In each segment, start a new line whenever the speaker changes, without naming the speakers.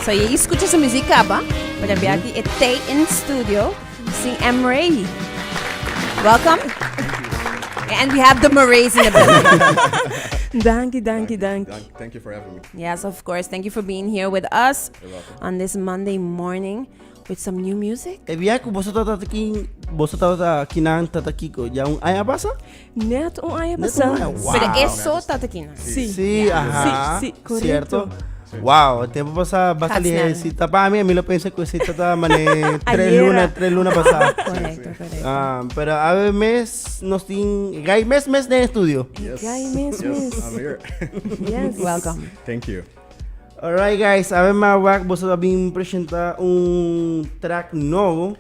So ya scucha su music caba, pero mm -hmm. e ta in studio sin M. Ray. Welcome. And we have the Murrays in the building.
Danki, danki, danki.
Thank you for having me.
Yes, of course. Thank you for being here with us
You're welcome.
on this Monday morning with some new music.
E bia ku boso tata aki, boso tata kinan tata kiko, ya un aña pasa?
Net un aña
Net un
pasá.
aña, wow.
Pero eso tata kinan.
Sí.
Sí, ajá.
Sí, sí, correcto.
Cierto. Wow, el tempo pasa basta
Gaat
lihe.
snel.
Si tapa a mi, a mi lo pensa que si tata mane tres
Ayer.
luna, 3 luna pasada.
Correcto, correcto.
Ah, pero a ver mes nos tin gai mes mes den estudio.
Yes.
Guy, miss,
Yes,
miss.
I'm here.
Yes.
Welcome.
Thank you.
Alright guys, awe m'a wak boso a bin presenta un track nobo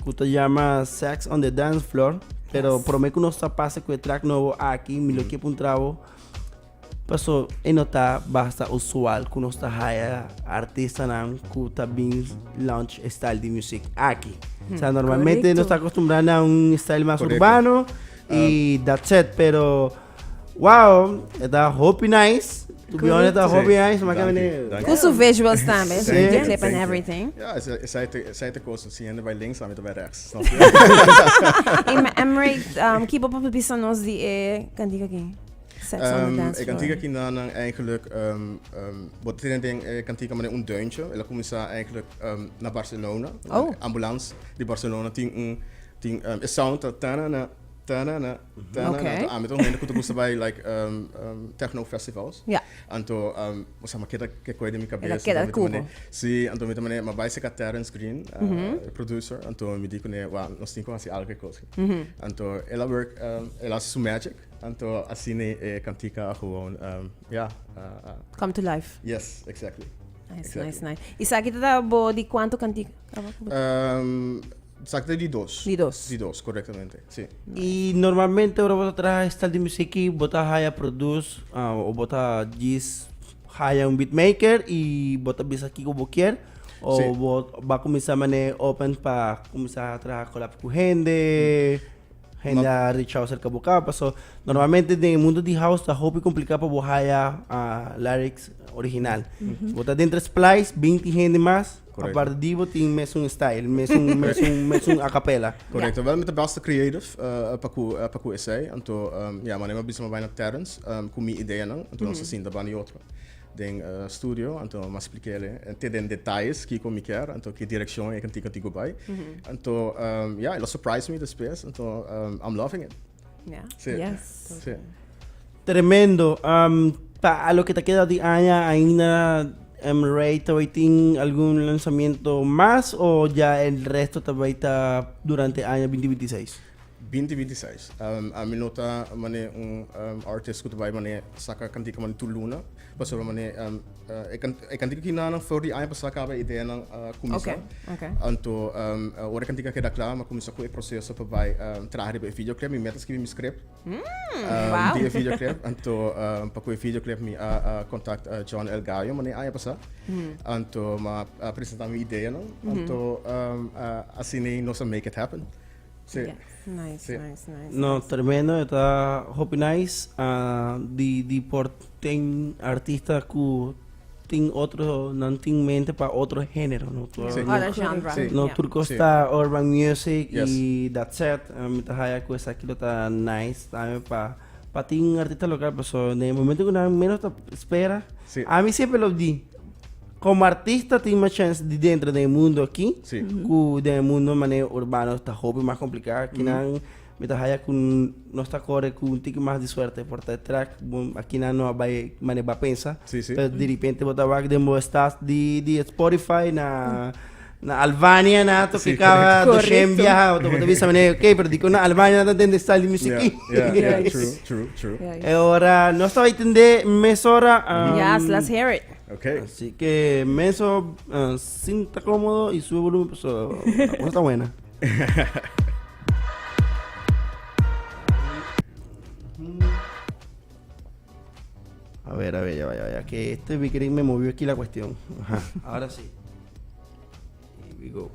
cu ta yama Sex on the Dance Floor. Pero prome cu nos ta pasa cu e track nobo aki, mi lo kier puntra bo paso e no ta basta usual cu nos ta haya artistanan cu ta bin launch e style di music aki. Osea normalmente nos ta acostumbra na un style mas urbano y that's it, pero Wow, e ta hopi nice. To be honest, ta hopi nice. Maar
Dank
kan
u, dank u.
Cu su visuals tambe, su
Thank you,
videoclip and
thank you.
everything.
Ja, zij te koos. Si hende bij links, dan bij rechts. Snap je?
Hey, maar Emre, kico bo por bisa nos di e cantica aki? Sex on the dance
E
floor.
cantica aki nan eigenlijk, bo ta tene den e cantica manera un deuntje. El a cuminsa eigenlijk na Barcelona.
Oh.
Ambulance di Barcelona tin un, tin, e sound ta tanana. Tanana, tanana.
Okay.
Anto ami ta un hende ku ta gusta bai like techno festivals.
Ja.
Anto osea mi a keda ke koi den mi kabes.
El a keda
Anto mi ta
kubo.
mane, si, anto mi ta mane, mi a bai seka Terence Green, e producer, anto mi di kuné, wou, nos tin ku hasi algu e kos aki. Anto el a work, el a hasi su magic, anto asina e kantika a gewoon, ja.
Come to life.
Yes, exactly.
Nice,
Exactly.
nice, nice. Esaki ta ta bo di kuantu kantika?
Esaki ta di dos.
Di dos.
Di dos, correctamente, si.
Y normalmente ora bo ta traha e style di music aki, bo ta haya produce o bo ta djis haya un beatmaker y bo ta bisa kico bo kier o bo ba cuminsa mane open pa cuminsa traha collab cu hende, hende a reach out cerca bo caba paso normalmente den e mundo di house ta hopi complica pa bo haya lyrics original. Bo ta dentro Splice 20 hende mas.
Correcto.
Aparte di bo tin mesun style, mesun, mesun, mesun a capella.
Correcto. Wel mi ta basta creative pa cu pa cu esey. Anto ja, manera mi a bisa mi a bai na Terrence cu mi ideanan. Anto nos a sinta banda y otro den studio. Anto mi a splik'ele te den detayes kico mi kier, anto ki direccion e cantica tin cu bai. Anto ja, el a surprise mi despues. Anto I'm loving it.
Ja.
Si.
Yes.
Si.
Tremendo. Pa loke ta keda di aña ainda Ray ta bay tin algun lanzamiento mas o ya el resto ta bay ta durante aña 2026?
2026. Ami no ta mane un artist ku ta bai mane saka kantika mane tur luna. Pasobra mane e kantika ki nan for di aña pasá kaba e ideanan a kuminsá. Anto ora e kantika keda kla mi a kuminsá ku e proseso pa bai traha riba e videoclip. Mi meta skibi mi script.
Wow.
Di e videoclip. Anto pa ku e videoclip mi a contact John El Gallo mane aña pasá. Anto mi a presenta mi ideanan. Anto asina nos a make it happen. Sí.
Yeah. Nice,
Sí.
nice, nice.
No, tremendo, e ta hopi nice. Di di por tin artista ku tin otro, nan tin mente pa otro género, no? Tur,
Sí.
no,
Other genre.
Sí.
no
Yeah.
tur kos
Sí.
ta urban music
Yes.
y that's it. Mi ta haya ku esaki lo ta nice tambe pa pa tin artista local, paso den e momento ku nan menos ta spera.
Sí.
Ami siempre lo di. Como artista tin mas chance di dentro den e mundo aki
Sí.
cu den e mundo manera urbano ta hopi mas complica. Akinan mi ta haya cu nos ta core cu un tiki mas di suerte por ta e track bon akinan no a bay manera bo a pensa.
Sí, sí.
Pero diripente bo ta wak den bo stats di di Spotify na na Albania na to
Sí,
que caba
correcto.
doshen biaha bo ta bisa manera ok pero dicon na Albania nan ta tende style di music
Yeah,
aki.
yeah, yeah,
Yes.
true, true, true.
Yes.
E ora nos ta bay tende mesora.
Yes, let's hear it.
Ok.
Así que Meso, sinta cómodo y sube volumen, pues, la cosa está buena. A ver, ya va, ya va, ya, que este Big me movió aquí la cuestión. Ajá, ahora sí. Here we go.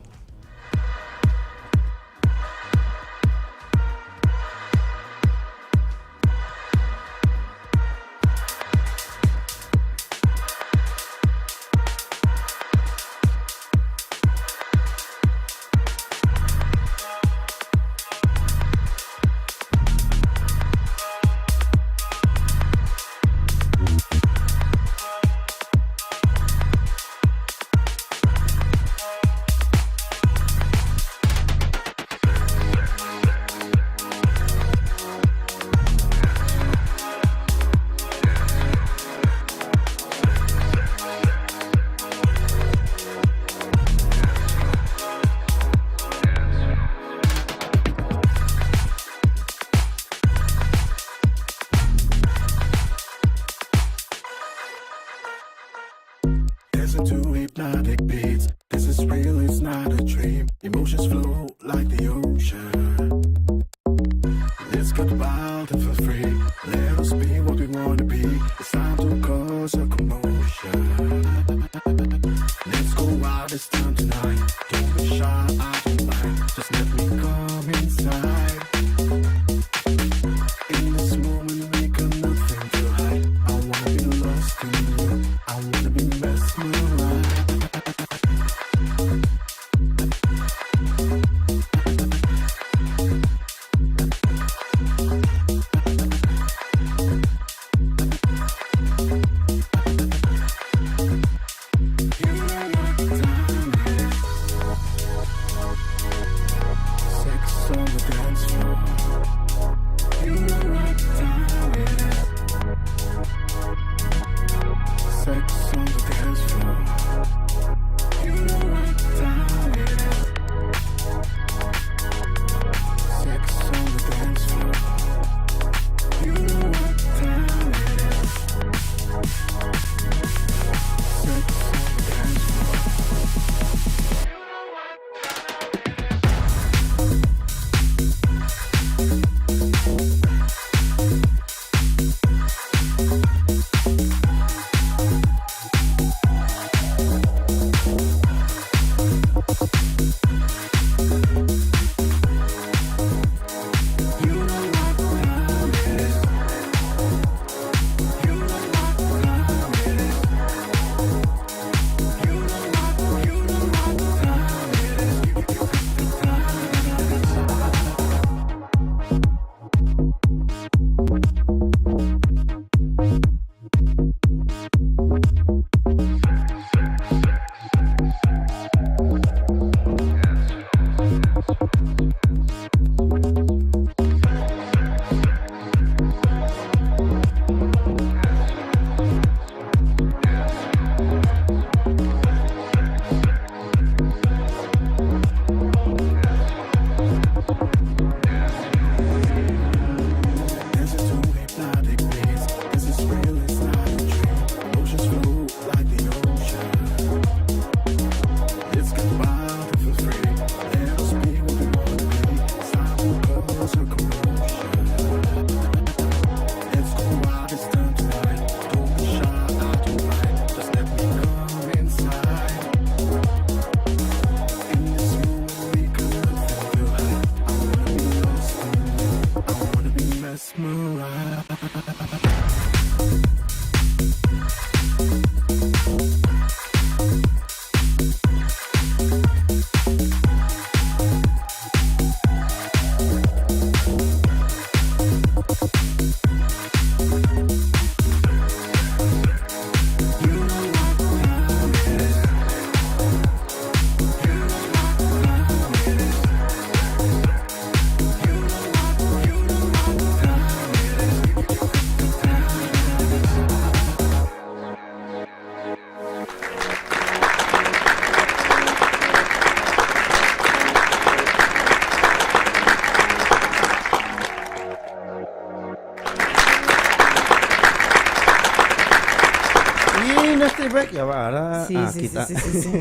to hypnotic beats. This is real, it's not a dream. Emotions flow like the ocean. Let's get wild and feel free. Let us be what we wanna be. It's time to cause a commotion. Let's go out, it's time tonight. Don't be shy, I don't mind. Just let me come inside. In this moment, we got nothing to hide. I wanna be lost in you. I wanna be mesmerized. You know what time it is. Sex on the dance floor. You know what time it is. Sex on the dance floor. You know what time it is. Sex on the dance floor. You know what time it is. Sex on the dance floor. You know what time it is. You know what time it is. You know what, you know what time it is. You, you, time it is. Dancing to hypnotic beats. This is real, it's not a dream. Emotions flow like the ocean. Let's get wild and feel free. Let us be what we wanna be. It's time to cause a commotion. Let's go out, it's time tonight. Don't be shy, I don't mind. Just let me come inside. In this moment, we got nothing to hide. I wanna be lost in you. I wanna be mesmerized. You know what time it is. You know what time it is. You know what, you know what time it is. You, you, time it is.
Y nos ta back. Ya va,
Sí,
ah,
sí, sí,
kita.
sí, sí, sí.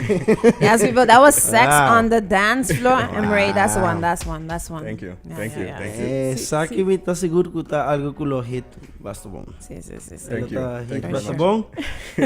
Yes, people, that was Sex
Wow.
on the Dance Floor. Emre, that's the one, that's one, that's one.
Thank you,
Yeah,
thank
yeah,
you,
yeah.
thank you.
Eh, Esaki mi ta sigur cu ta algo cu lo hit basta bon.
Sí, sí, sí, sí.
Thank you.
Ta
Thank
hit
you
basta
so
bon.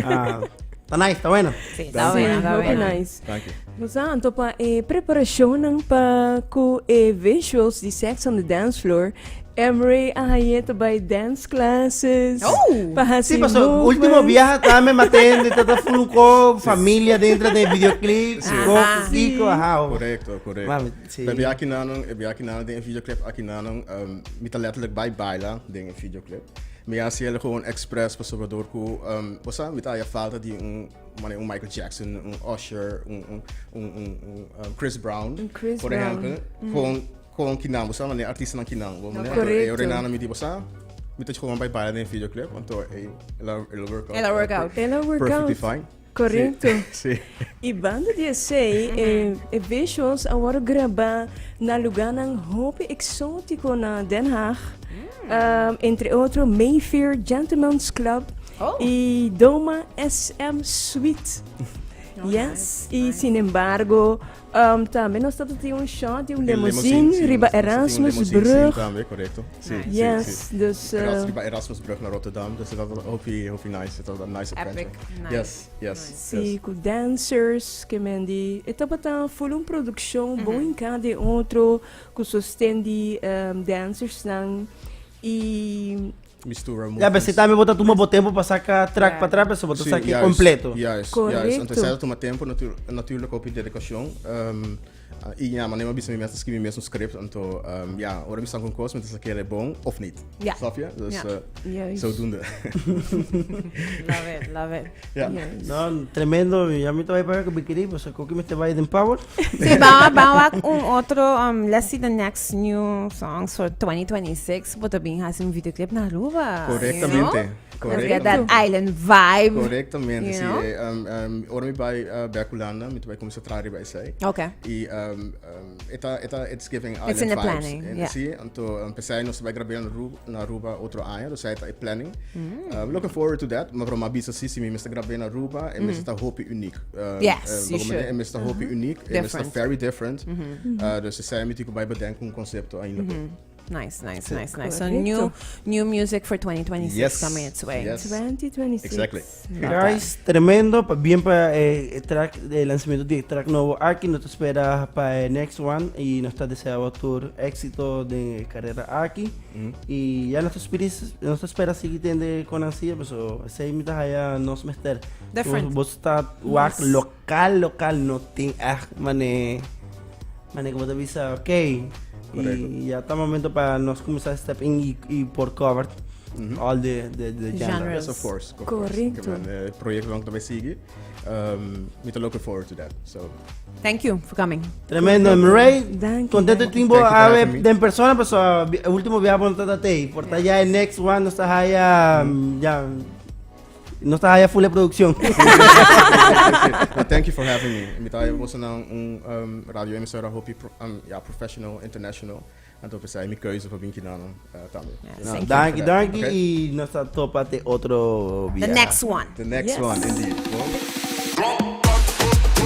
Ah, ta nice, ta bueno.
Sí, ta
Sí,
bueno, ta
hopi
bueno.
nice.
Thank you.
Nos anto pa e preparacionnan pa cu e visuals di Sex on the Dance Floor, Emre a haye ta bay dance classes.
Oh!
Pa haci
Sí, paso, último
movements.
viaje tambe matende, tata full con familia dentro de videoclip, con
Ajá.
Kiko, ajá.
Correcto, correcto.
Mami, sí.
Bij aki nan, bij aki nan, den videoclip aki nan, mi ta letterlijk bay baila den e videoclip. Mi a haci gewoon express pasobra door cu, bo sa, mi ta haya falta di un, mane un Michael Jackson, un Usher, un, un, un, un, un, Chris Brown,
Un Chris
por
Brown.
ehempel. Gewoon, gewoon kinan, bo sa, mane artistanan kinan, bo mane.
Correcto.
E ora nan mi di, bo sa, mi ta gewoon bay baila den videoclip, anto ey, el a, el a work out.
El a work out.
El a work
Perfectly
out.
fine.
Correcto.
Sí.
Y banda di esey, e, e visuals a wordo graba na lugarnan hopi exotico na Den Haag. Entre otro Mayfair Gentleman's Club
Oh.
y Doma SM Suite. Yes, y sin embargo, tambe nos tabata tin un shot di un limousine riba Erasmusbrug.
Tambe, correcto. Si, si,
Yes,
si.
dus
Riba Erasmusbrug na Rotterdam, dus dat was hopi, hopi nice. Dat was een nice adventure.
Epic, nice.
Yes.
Si, cu dancers, ke men di, e tabata full un produccion bon hinca den otro, cu sosten di dancersnan y
Mistura
Ya,
movements.
pero si tambe bo ta tuma bo tempo pa saca track pa track, pero bo ta
Sí,
saca
juist,
completo.
Juist, juist.
Correcto.
Anto esei ta tuma tempo, natuur, natuurlijk hopi dedicacion. Y ja, manera mi a bisa mi mes ta scribi mi mes un script, anto ja, ora mi sta con cos mi ta sa kere bon of niet.
Ja.
Snap je? Dus
Ja.
Juist.
zodoende.
Love it, love it.
Ja.
Juist.
No, tremendo. Ya mi ta bai pa Bikiri, pues koki mi te bai den power.
Sí, ban ban wak un otro, let's see the next new songs for 2026. Bo ta bin hasi un videoclip na Aruba.
Correctamente.
You know? Let's get that
Correctamente.
island vibe.
Correctamente,
You
sí.
know?
Ora mi bai bek Hulanda, mi ta bai cuminsa traha riba esei.
Okay.
Y e ta, e ta, it's giving island
It's in the
vibes.
planning,
En
yeah.
Sí, anto pesei nos ta bai grab'é na Aruba, na Aruba otro aña, dus esei ta e planning. Looking forward to that, maar mi a bisa si, si mi mester grab'é na Aruba, e mester ta hopi uniek.
Yes, you
Bo
should.
E mester ta hopi uniek, e mester ta
Different.
very different. Dus esei mi tin cu bai bedenken un concepto ainda.
Nice. So new music for 2026 coming its way.
Yes.
2026.
Exactly.
Guys, tremendo. Pa bien pa e track, e lanzamiento di e track nobo aki. Nos ta spera pa e next one y nos ta desea bo tur éxito den e carrera aki. Y ya nos ta spiri, nos ta spera sigui tende con ansia, paso esey mi ta haya nos mester.
Different.
Bo ta wak local, local no tin echt mane. Mane como ta bisa, ok.
Correcto.
Y ya ta momento pa nos cuminsa step in y, y por cover all the
Genres.
genres.
Yes, of course. Of course.
Correcto.
Ke men, proyecto nan tambe sigui. Mi ta looking forward to that. So,
Thank you for coming.
Tremendo, Murray.
Danki,
Contento
danki.
timbo
Thank you for
a
having
ver
me.
den persona, pero último viaje no ta tei. Por ta ya el next one no está haya ya no está haya full de producción.
No, thank you for having me. Mi ta boso nan un radio emisora hopi ja, professional, international. Anto pensai mi keuze pa bin kinan tambe.
Yes,
No,
thank you.
Danki,
for that.
danki
Okay?
y nos ta topa te otro
The
biaha.
next one.
The next
Yes.
one, indeed. Bon.